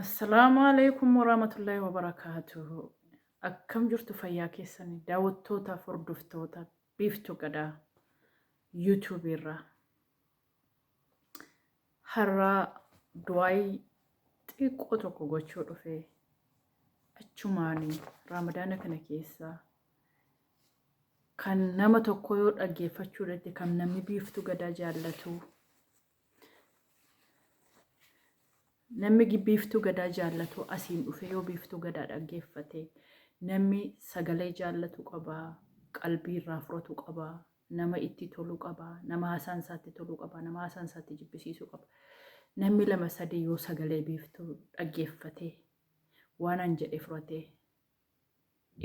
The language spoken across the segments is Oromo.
Assalaamu alaikum warahmatullahi wabarakaatuhu. Akkam jirtu fayyaa keessanii daawwattootaaf hordoftoota Biiftuu Gadaa YouTube irraa. Har'a du'aayii xiqqoo tokko gochuu dhufe achumaan Raamadaana kana keessa kan nama tokko yoo dhaggeeffachuu dide kan namni Biiftuu Gadaa jaallatu Namni Biiftuu Gadaa jaallatu asiin dhufee yoo Biiftuu Gadaa dhaggeeffate namni sagalee jaallatu qaba, qalbii irraa furatu qaba, nama itti tolu qaba, nama haasaan isaatti tolu qaba, nama haasaan isaatti jibbisiisu qaba. Namni lama sadii yoo sagalee Biiftuu dhaggeeffate waan an jedhe furate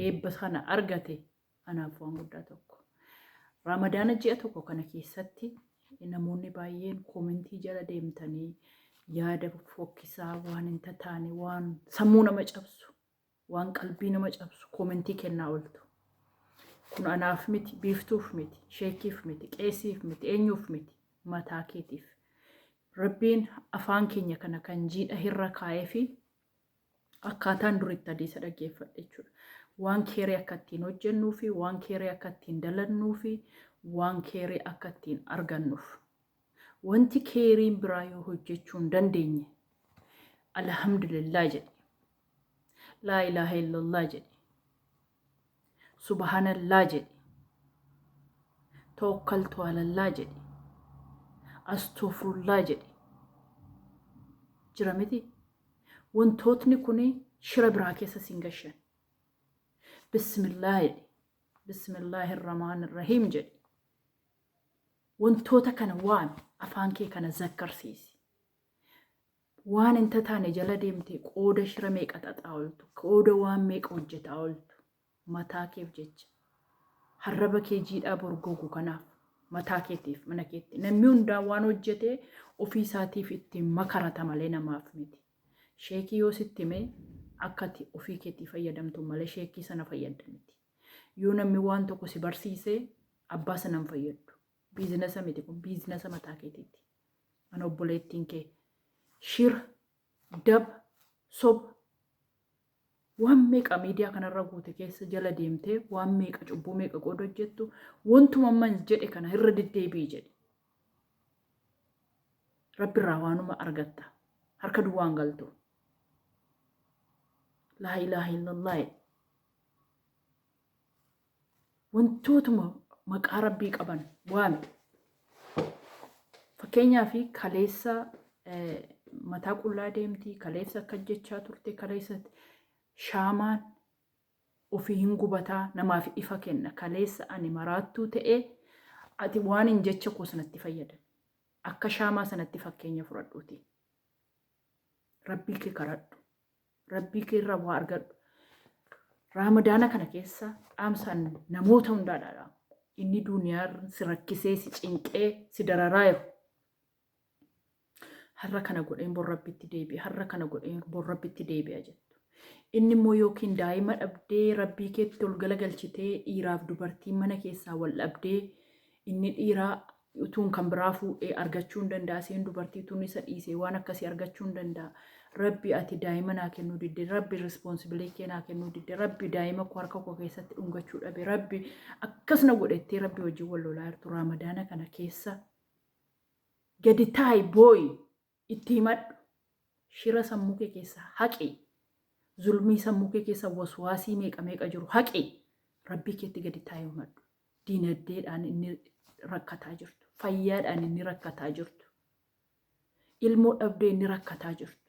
eebba kana argate anaaf waan guddaa tokko. Ramadaana ji'a tokko kana keessatti namoonni baay'een koomentii jala deemtanii yaada fokkisaa waan hin tataane waan sammuu nama cabsu waan qalbii nama cabsu koomentii kennaa ooltu. Kun anaaf miti, biiftuuf miti, sheekiif miti, qeesiif miti, eenyuuf miti, mataa keetiif. Rabbiin afaan keenya kana kan jiidha hirra kaa'ee fi akkaataan dur itti hadiisa dhaggeeffadhe jechuudha. Waan keerii akka ittiin hojjennuu fi waan keerii akka ittiin dalannuu fi waan keerii akka ittiin argannuuf. Wanti keeriin biraa yoo hojjechuu hin dandeenye alhamdulillah jedhi. Laa ilaaha illallah jedhi. Subhanallah jedhi. Tawakkaltu alallah jedhi. Astoofrullah jedhi. Jira miti? Wantootni kun shira biraa keessa sin gashan. Bismillah jedhi. Bismillaahi irrahmaan irrahiim jedhi. Wantoota kana waami afaan kee kana zakkarsiisi. Waan hin tataane jala deemtee qooda shira meeqa xaxaa ooltu, qooda waan meeqa hojjetaa ooltu mataa keef jecha. Harraba kee jiidhaa bor gogu kanaaf mataa keetiif mana keetti. Namni hundaa waan hojjete ofii isaatiif ittiin makarata malee namaaf miti. Sheekii yoo sitti hime akka ati ofii keetii fayyadamtu malee sheekii sana fayyadda miti. Yoo namni waan tokko si barsiise abbaa sana hin fayyaddu. Biizinasa miti kun biizinasa mataa keetiiti. Ana obboleettiin kee shira, daba, soba waan meeqa miidiyaa kanarra guute keessa jala deemtee waan meeqa cubbuu meeqa qooda hojjettu wantuma amman jedhe kana irra deddeebi'i jedhi. Rabbirraa waanuma argatta. Harka duwwaan galtu. Laa ilaaha illallah. Wantootuma maqaa rabbii qaban waami. Fakkeenyaaf kaleessa mataa qullaa deemti, kaleessa akka jechaa turte, kaleessa shaamaan ofii hin gubataa namaaf ifa kenna. Kaleessa ani maraattuu ta'ee ati waan hin jecha koo sanatti fayyadame. Akka shaamaa sanatti fakkeenya fudhadhuuti. Rabbii kee karadhu. Rabbii kee irraa waa argadhu. Raamadaana kana keessa dhaamsaan namoota hundaadha dhaamu. Inni duniyaa si rakkisee, si cinqee, si dararaa jiru. Har'a kana godheen bor Rabbitti deebi'a, har'a kana godheen bor Rabbitti deebi'a jettu. Inni immoo yookiin daa'ima dhabdee Rabbii keetti ol galagalchitee dhiiraaf dubartiin mana keessaa wal dhabdee inni dhiiraa utuun kan biraa fuudhee argachuu hin danda'a. Isheen dubartii utuun isa dhiisee waan akkasii argachuu hin danda'a. Rabbi ati daa'ima naa kennuu didde. Rabbi responsibilii kee naa kennuu didde. Rabbi daa'ima koo harka koo keessatti dhungachuu dhabe. Rabbi akkas na godhettee Rabbi wajjin wal lolaa jirtu Raamadaana kana keessa gadi taa'i boo'i itti himadhu. Shira sammuu kee keessaa haqi. Zulmii sammuu kee keessa waswaasii meeqa meeqa jiru haqi. Rabbii keetti gadi taa'i himadhu. Dinagdeedhaan inni rakkataa jirtu. Fayyaadhaan inni rakkataa jirtu. Ilmoo dhabdee inni rakkataa jirtu.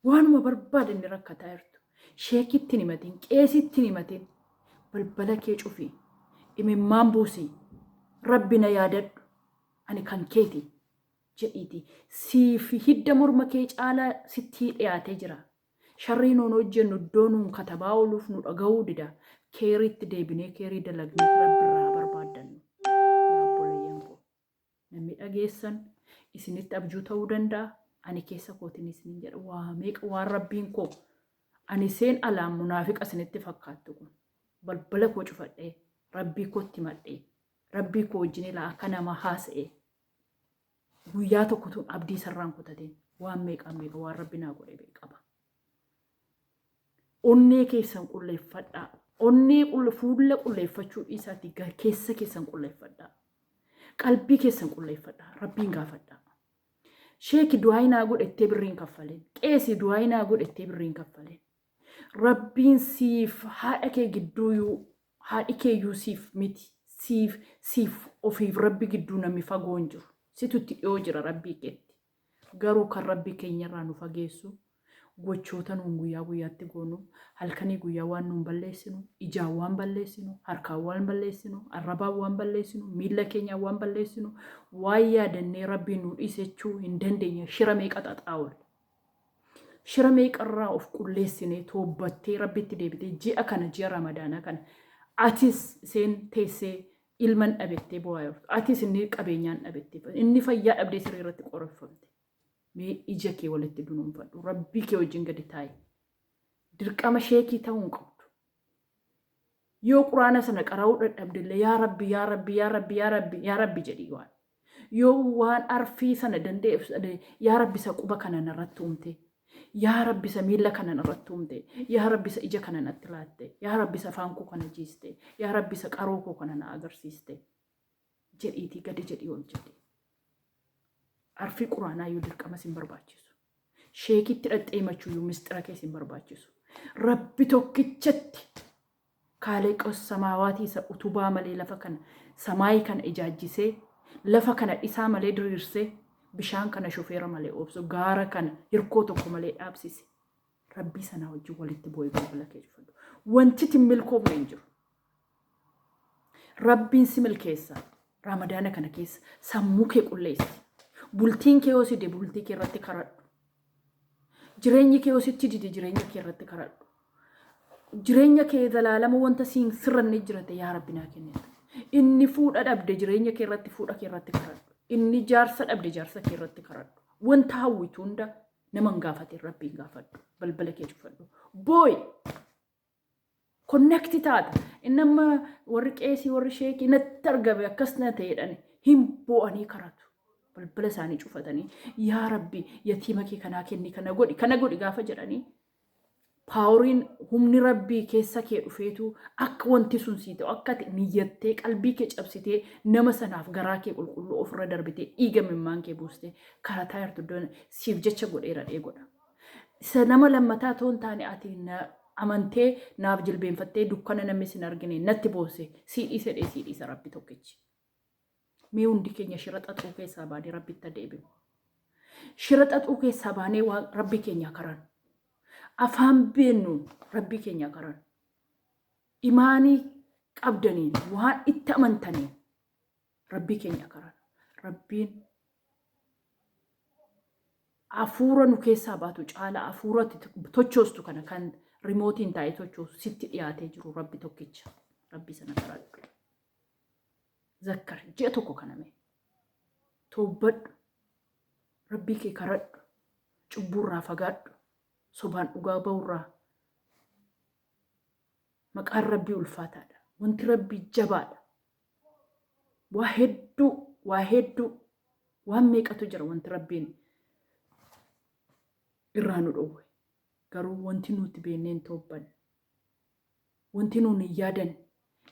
Waanuma barbaade inni rakkataa jirtu. Sheekitti hin himatin, qeesitti hin himatin. Balbala kee cufi. Imimmaan buusi. Rabbi na yaadadhu. Ani kan keeti. Jedhiiti. Siif hidda morma kee caalaa sittii dhiyaatee jira. Sharrii nuun hojjennu iddoo nuun katabaa ooluuf nu dhaga'uu dida. Keeriitti deebinee keerii dalagnee Rabbi irraa haa barbaaddannu. Yaa obboleeyyan koo. Namni dhageessan isinitti abjuu ta'uu danda'a. Ani keessa kootiin isinin jedha. Waa meeqa waan Rabbiin koo ani seen alaan munaafiqa isinitti fakkaattu kun. Balbala koo cufadhee Rabbii kootti himadhee Rabbii koo wajjin ilaa akka nama haasa'ee guyyaa tokko tun abdii isarraan kutateen Waan meeqaan beeka waan rabbi naa godhe qaba. Onnee keessan qulleeffadhaa. Onnee fuula qulleeffachuu dhiisaati keessa keessan qulleeffadhaa. Qalbii keessan qulleeffadhaa. Rabbiin gaafadhaa. Sheeki du'aayi naa godhettee birriin kaffaleen. Qeesi du'aayi naa godhettee birriin kaffaleen. Rabbiin siif haadha kee gidduuyuu haadhi keeyyuu siif miti. Siif siif ofiif rabbi gidduu namni fagoo hin jiru. Situ itti dhiyoo jira rabbii keetti. Garuu kan rabbii keenyarraa nu fageessu gochoota nuun guyyaa guyyaatti goonu, halkanii guyyaa waan nuun balleessinu, ijaan waan balleessinu, harkaan waan balleessinu, arrabaan waan balleessinu, miilla keenyaan waan balleessinu, waan yaadannee rabbiin nu dhiisechuu hin dandeenye shira meeqa xaxaa oolle. Shira meeqarraa of qulleessinee toobbattee rabbitti deebitee ji'a kana ji'a ramadaanaa kana atis isheen teessee ilman dhabettee bo'aa jirtu. Atis inni qabeenyaan dhabettee inni fayyaa dhabdee siree irratti qoreffamte. Mee ija kee walitti dunuunfadhu. Rabbii kee wajjin gadi taa'i. Dirqama sheekii ta'uu hin qabdu. Yoo quraana sana qara'uu dadhabdellee yaa Rabbi yaa Rabbi yaa Rabbi yaa Rabbi yaa Rabbi jedhii waan. Yoo waan arfii sana danda'e yaa Rabbi isa quba kana narratti uumte. Yaa Rabbi isa miilla kana narratti uumte. Yaa Rabbi isa ija kana natti laatte. Yaa Rabbi isa afaan koo kana jiiste. Yaa Rabbi isa qaroo koo kana na agarsiiste. Jedhiitii gadi jedhii ol jedhi. Arfii quraanaa yoo dirqama sin barbaachisu. Sheekitti dhaqxee himachuuyyuu misxira kee sin barbaachisu. Rabbi tokkichatti kaaleqos samaawaatii isa utubaa malee lafa kana samaayii kana ijaajjisee lafa kana dhisaa malee diriirsee bishaan kana shofeera malee oobsu gaara kana hirkoo tokko malee dhaabsise. Rabbii sanaa wajjin walitti bu'ee balbala kee cufadhu. Wanti itti milkoofne hin jiru. Rabbiin si milkeessa. Ramadaana kana keessa sammuu kee qulleessi. Bultiin kee yoo side bultii kee irratti karadhu. Jireenyi kee yoo sitti dide jireenya kee irratti karadhu. Jireenya kee zalaalama wanta siin sirranne jirate yaa Rabbi naa kennita. Inni fuudha dhabde jireenya kee irratti fuudha kee irratti karadhu. Inni jaarsa dhabde jaarsa kee irratti karadhu. Wanta hawwitu hunda nama hin gaafatin Rabbiin gaafadhu. Balbala kee cufadhu. Booyi! Connect taata. Inni amma warri qeesii warri sheekii natti argame akkas na ta'edhani hin boo'anii karatu. Balbala isaanii cufatanii yaa Rabbi yatiima kee kanaa kenni kana godhi kana godhi gaafa jedhanii paaworiin humni Rabbii keessa kee dhufeetu akka wanti sun sii ta'u akka ati niyyattee qalbii kee cabsitee nama sanaaf garaa kee qulqulluu ofirra darbitee dhiiga mimmaan kee buustee karataa jirtu iddoo siif jecha godheera dhee godha. Isa nama lammataa otoo hin taane ati na amantee naaf jilbeenfattee dukkana namni sin argine natti boosse sii dhiise dhee sii dhiisa rabbi tokkichi. Mee hundi keenya shira xaxuu keessaa baanee rabbitti adeebinu. Shira xaxuu keessaa baanee waan rabbi keenya karan. Afaan beennuun rabbi keenya karan. Imaanii qabdaniin waan itti amantaniin rabbii keenya karan. Rabbiin Hafuura nu keessaa baatu caala hafuura tochoostu kana kan rimootiin taa'ee tochoosu sitti dhiyaatee jiru rabbi tokkicha. Rabbi sana kadhadhu. Zakkar ji'a tokko kana mee. Toobbadhu. Rabbii kee karadhu. Cubbuurraa fagaadhu. Sobaan dhugaa ba'urraa. Maqaan rabbii ulfaataadha. Wanti rabbii jabaadha. Waa hedduu waa hedduu waan meeqatu jira wanti rabbiin irraa nu dhowwe. Garuu wanti nuti beennee hin toobbanne. Wanti nuun hin yaadanne.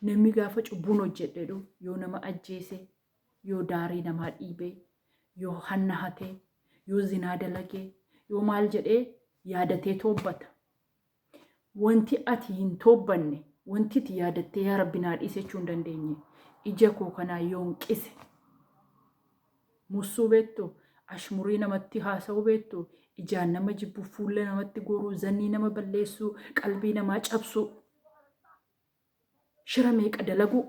Namni gaafa cubbuun hojjedhe yoo nama ajjeese, yoo daarii namaa dhiibe, yoo hanna hate, yoo zinaa dalage, yoo maal jedhee yaadatee toobbata. Wanti ati hin toobbanne, wanti ati yaadattee yaa Rabbi naa dhiisi jechuu hin dandeenye, ija koo kanaa yoon qise. Mussuu beektu, ashmurii namatti haasa'uu beektu, ijaan nama jibbuu, fuula namatti goruu, zannii nama balleessuu, qalbii namaa cabsuu, shira meeqa dalaguu,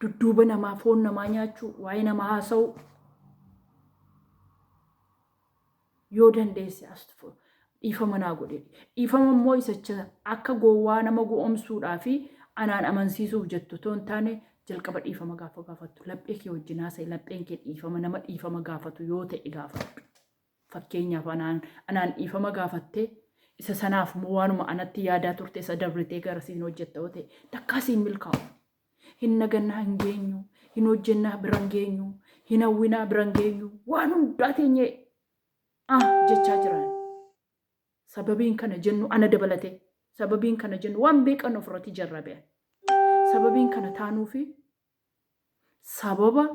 dudduuba namaa foon namaa nyaachuu, waa'ee namaa haasa'uu. Yoo dandeesse as dhiifama naa godhe. Dhiifama immoo isacha akka gowwaa nama go'omsuudhaa fi anaan amansiisuuf jettu otoo hin taane jalqaba dhiifama gaafa gaafattu laphee kee wajjin haasa'i lapheen kee dhiifama nama dhiifama gaafatu yoo ta'e gaafadhu. Fakkeenyaaf anaan anaan dhiifama gaafattee isa sanaaf immoo waanuma anatti yaadaa turte isa dabritee gara siin hojjetta yoo ta'e takkaa siin milkaa'u. Hin nagannaa hin geenyu, hin hojjennaa bira hin geenyu, Hin hawwinaa biran geenyu waan hundaa teenyee ah jechaa jiran. Sababiin kana jennu ana dabalatee sababiin kana jennu waan beekan ofirratti jarrabe. Sababiin kana taanuufi sababa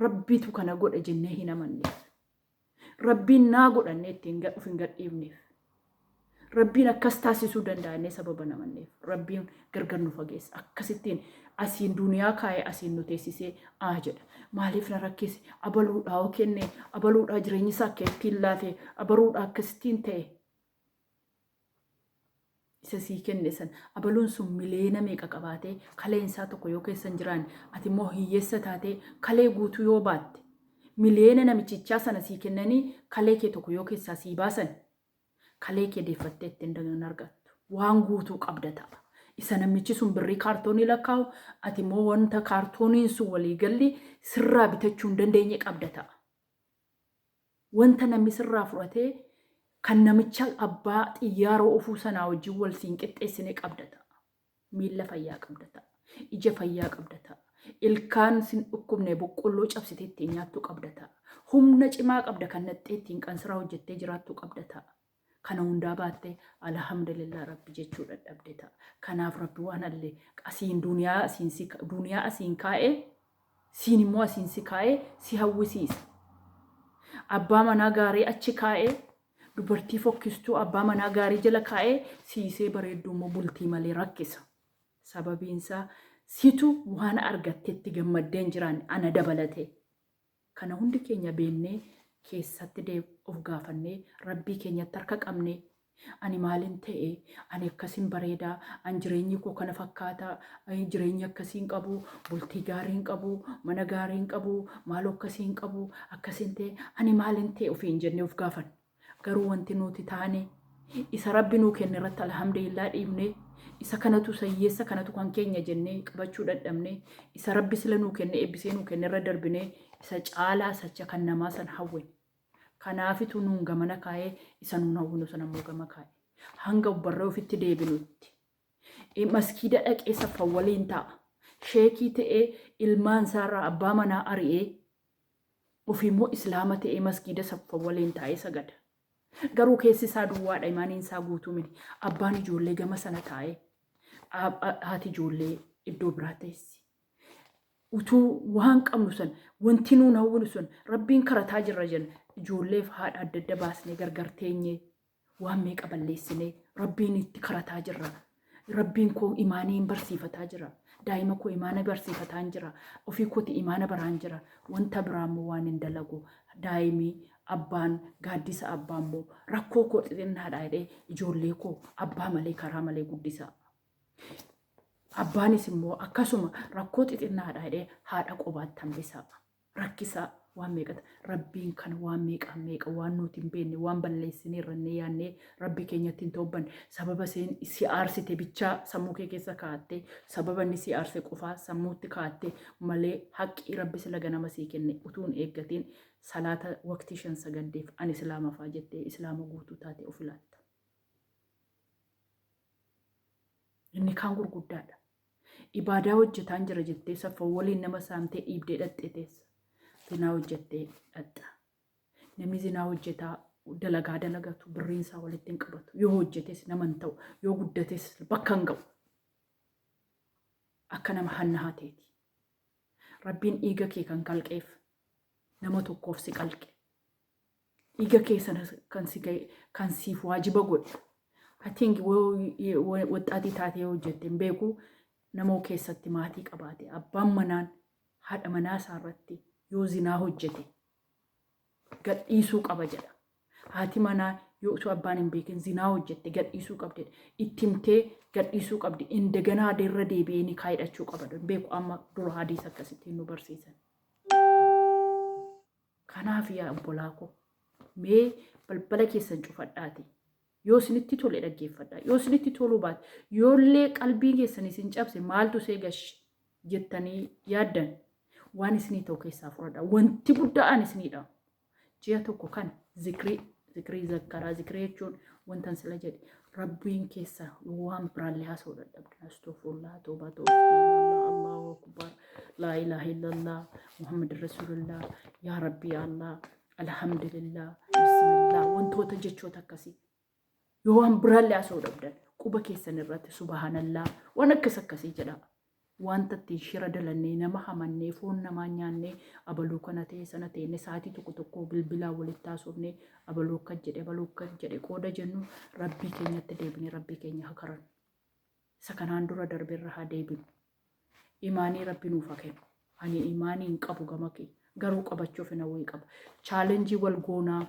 Rabbitu kana godhe jennee hin amanneef. Rabbiin naa godhannee ittiin of hin gadhiifneef. Rabbiin akkas taasisuu danda'annee sababa hin amanneef. Rabbiin gargar nu fageessa. Akkasittiin asiin duniyaa kaa'ee asiin nu teessisee aa jedha. Maaliif na rakkise? Abaluudhaa oo kenne, abaluudhaa jireenyi isaa akka ittiin laafe, abaluudhaa akkasittiin ta'e. Isa sii kenne san abaluun sun miliyoona meeqa qabaatee kaleen isaa tokko yoo keessa hin jiraanne, ati immoo hiyyeessa taatee kalee guutuu yoo baatte, miliyoona namichichaa sana sii kennanii kalee kee tokko yoo keessaa sii baasan, kalee kee deeffattee ittiin hin argattu. Waan guutuu qabda ta'a. Isa namichi sun birrii kaartoonii lakkaa'u, ati immoo wanta kaartooniin sun walii galli sirraa bitachuu hin dandeenye qabda ta'a. Wanta namni sirraa fudhatee kan namicha abbaa xiyyaara oofuu sanaa wajjin wal siin qixxeessine qabda ta'a. Miilla fayyaa qabda ta'a. Ija fayyaa qabda ta'a. Ilkaan sin dhukkubne boqqolloo cabsitee ittiin nyaattu qabda ta'a. Humna cimaa qabda kan naxxee ittiin qansiraa hojjettee jiraattu qabda ta'a. Kana hundaa baattee alhamdulillah Rabbi jechuu dadhabde ta'a. Kanaaf Rabbi waan allee asiin duniyaa asiin si duniyaa asiin kaa'ee siin immoo asiin si kaa'ee si hawwisiisa. Abbaa manaa gaarii achi kaa'ee, dubartii fokkistuu abbaa manaa gaarii jala kaa'ee siisee bareedduu immoo bultii malee rakkisa. Sababiin isaa situ waan argattetti gammaddee hin jiraanne, ana dabalatee. Kana hundi keenya beennee keessatti of gaafannee Rabbii keenyatti harka qabnee, ani maalin ta'e, ani akkasin bareeda, an jireenyi koo kana fakkaata, jireenya akkasii hin qabu, bultii gaarii hin qabu, mana gaarii hin qabu, maaloo akkasii hin qabu, akkasin ta'e, ani maalin ta'e ofiin jennee of gaafanna. Garuu wanti nuti taane isa Rabbi nuu kenne irratti alhamdulillah dhiibnee, isa kanatu isa hiyyeessa kanatu kan keenya jennee qabachuu dadhabnee, isa Rabbi sila nuu kenne eebbisee nuu kenne irra darbinee isa caalaa sacha kan namaa san hawwine. Kanaafitu nuun gamana kaa'ee isa nuun hawwinu sana immoo gama kaa'e. Hanga barree ofitti deebinutti. Maskiida dhaqee saffan waliin taa'a. Sheekii ta'ee ilmaan isaarraa abbaa manaa ari'ee ofii immoo islaama ta'ee masgiida saffan waliin taa'ee sagada. Garuu keessi isaa duwwaadha, imaaniin isaa guutuu miti. Abbaan ijoollee gama sana taa'ee haati ijoollee iddoo biraa teessi. Utuu waan qabnu san, wanti nuun hawwinu sun Rabbiin karataa jirra jenna. Ijoolleef haadha adda adda baasnee gargar teenyee waan meeqa balleessinee Rabbiin itti karataa jirra. Rabbiin koo imaanii barsiifataa jira. Daa'ima koo imaana barsiifataan jira. Ofii kooti imaana baraan jira. Wanta biraa immoo waan hin dalagu. Daa'imii abbaan gaaddisa abbaa immoo rakkoo koo xixinnaadha jedhee ijoollee koo abbaa malee karaa malee guddisa. Abbaanis immoo akkasuma rakkoo xixinnaadha jedhee haadha qobaatti hambisa. Rakkisaa waan meeqata Rabbiin kana waan meeqaan meeqa waan nuti hin beekne waan balleessinee irrannee yaannee Rabbi keenyatti hin toobbanne, sababa isheen si aarsite bichaa sammuu kee keessa kaa'attee, sababa inni si aarse qofaa sammuutti kaa'attee malee haqqii Rabbi sila ganama sii kenne utuu hin eeggatiin salaata waqtii 5 sagaddeef ani islaama faa jettee islaama guutuu taate of ilaalta. Inni kaan gurguddaadha. Ibaadaa hojjetaan jira jettee saffan waliin nama saamtee dhiibdee dhaxxee teessa. Zinaa hojjettee dhaxxa. Namni zinaa hojjetaa dalagaa dalagatu birriin isaa walitti hin qabatu. Yoo hojjetes nama hin ta'u. Yoo guddates bakka hin ga'u. Akka nama hanna hateeti. Rabbiin dhiiga kee kan kalqeef nama tokkoof si qalqe. Dhiiga kee sana kan si ga'e kan siif waajiba godhe. I think waxxaatii taatee hojjette hin beeku, nama keessatti maatii qabaate abbaan manaan haadha manaa isaa irratti yoo zinaa hojjete gadhiisuu qaba jedha. Haati manaa yoo utuu abbaan hin beekin zinaa hojjette gadhiisuu qabdi. Itti himtee gadhiisuu qabdi. Indaganaa irra deebi'ee nikaa hidhachuu qaba. Hin beeku, amma dura hadiisa akkasittiin nu barsiisan. Kanaaf yaa obbolaa koo, mee balbala keessan cufadhaati. Yoo isinitti tole dhaggeeffadhaa. Yoo isinitti toluu baate, yoollee qalbiin keessan isin cabse, maaltu see gashe jettanii yaaddan, waan isinii ta'u keessaa fudhadhaa. Wanti guddaan isinii dhaamu. Ji'a tokko kana zikrii zikrii zakkaraa, zikrii jechuun wantan sila jedhe, Rabbiin keessa waan biraallee haasa'uu dadhabdan, astaghfirullah, toobaa tooftii, Allahu akbar. Laa ilaaha illallah, Muhammad Rasulullah, yaa Rabbi yaa Allah, alhamdulillah, bismillah, wantoota jechoota akkasii. Yoo waan biraallee haasa'uu dhabdan quba keessan irratti subhaanallah waan akkas akkasii jedhaa. Wanta ittiin shira dalannee nama hamannee foon namaa nyaannee abaluu kana ta'e sana ta'e sa'aatii tokko tokko bilbilaan walitti haasofnee abaluu akkas jedhe abaluu akkas jedhe qooda jennu Rabbii keenyatti deebinee Rabbii keenya haa karannu. Isa kanaan dura darbe irra haa deebinu. Imaanii Rabbi nuuf haa kennu. Ani imaanii hin qabu gama kee garuu qabachuuf hin hawwii qaba. Challenge wal goonaa,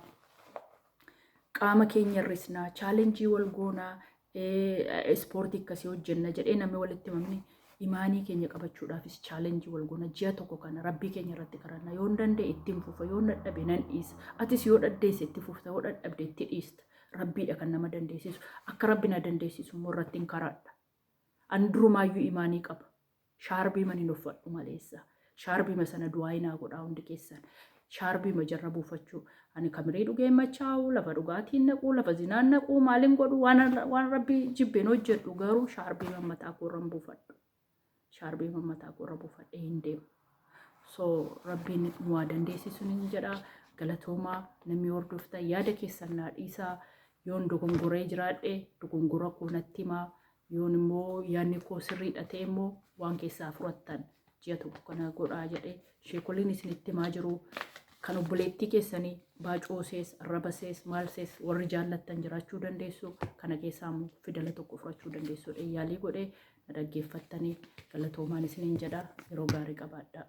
qaama keenya hir'isnaa, challenge wal goonaa, ispoortii akkasii hojjenna jedhee namni walitti himamne imaanii keenya qabachuudhaafis challenge wal goona. Ji'a tokko kana Rabbii keenya irratti karanna. Yoo hin danda'e ittiin fufa, yoo dadhabe nan dhiisa. Atis yoo daddeesse itti fufta, yoo dadhabde itti dhiista. Rabbiidha kan nama dandeessisu. Akka Rabbi na dandeessisu immoo irratti hin karadha. Ani durumaayyuu imaanii qaba. Shaarbii mani hin uffadhu maleessa. Shaarbii sana du'aa naa godhaa hundi keessan. Shaarbii majarra buufachuu. Ani kamirii dhugee machaa'u, lafa dhugaatiin naquu, lafa zinaan naquu, maaliin godhu, waan Rabbi jibbeen hojjedhu garuu shaarbii mataa koorra hin buufadhu. Shaarbii mataa koorra buufadhee hin deemu. So Rabbiin nu haa dandeessisu ni jedha. Galatoomaa namni hordoftan, yaada keessan naa dhiisaa. Yoon dogongoree jiraadhe dogongora koo natti himaa. Yoon immoo yaadni koo sirriidha ta'e immoo waan keessaa fudhattan ji'a tokko kana godhaa jedhe sheekoliin isinitti himaa jiru. Kan obboleettii keessanii baacoosees, arrabasees, maalsees warri jaallattan jiraachuu dandeessu. Kana keessaa immoo fidala tokko fudhachuu dandeessu. Yaalii godhee na dhaggeeffattanii galatoomaan isiniin jedha. Yeroo gaarii qabaadhaa.